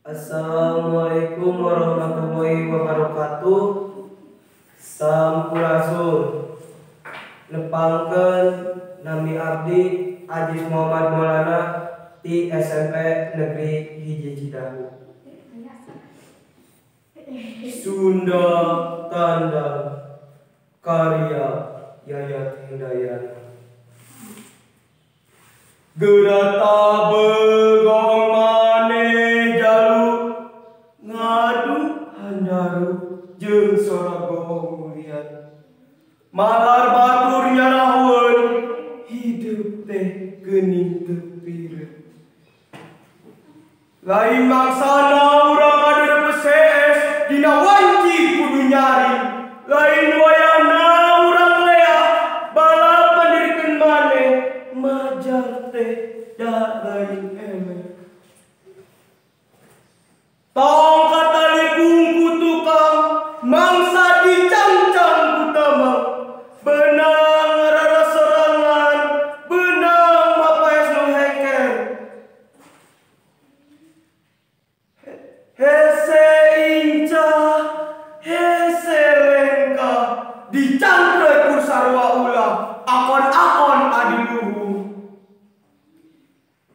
Assalamualaikum warahmatullahi wabarakatuh. Sampurasun. Nepangkeun nami abdi Ajis Muhammad Maulana ti SMP Negeri 1 Cidahu. Sunda Tandang karya Yayat Hindayana. Gerata begong maneh jalu ngadu handaru jeung sora gohong mulian. Malar batur nyaraheun hidup teh geuning teu pireut. Lain mangsana urang anu PCS dina wanci kudu nyari. Lain wayahna urang leah balap mandirikeun maneh majal teh da lain eleh. Tong katalikung ku tukang mangsa dicangcang ku tamang. Benang ngarara sorangan benang mapaes nu heker. Hese incah hese lengkah dicangkreut ku sarua ulah akon-akon adiluhung.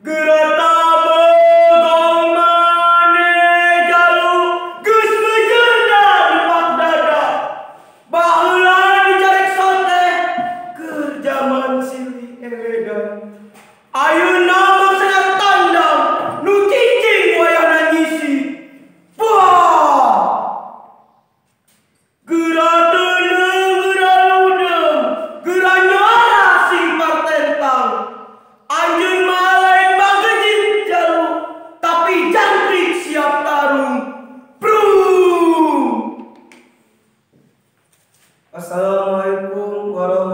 Gerata begong maneh jalu geus mejerna depak dada. Baheula dicarek sote keur jaman silih elegan. Ayeuna mangsana tandang nu cicing wayahna nyisi. Wah! Geura teuneung geura ludeung geura nyora sing partentang. Anjeun mah lain bagejit jalu tapi jangkrik siap tarung. Prung! Assalamualaikum warahmatullahi.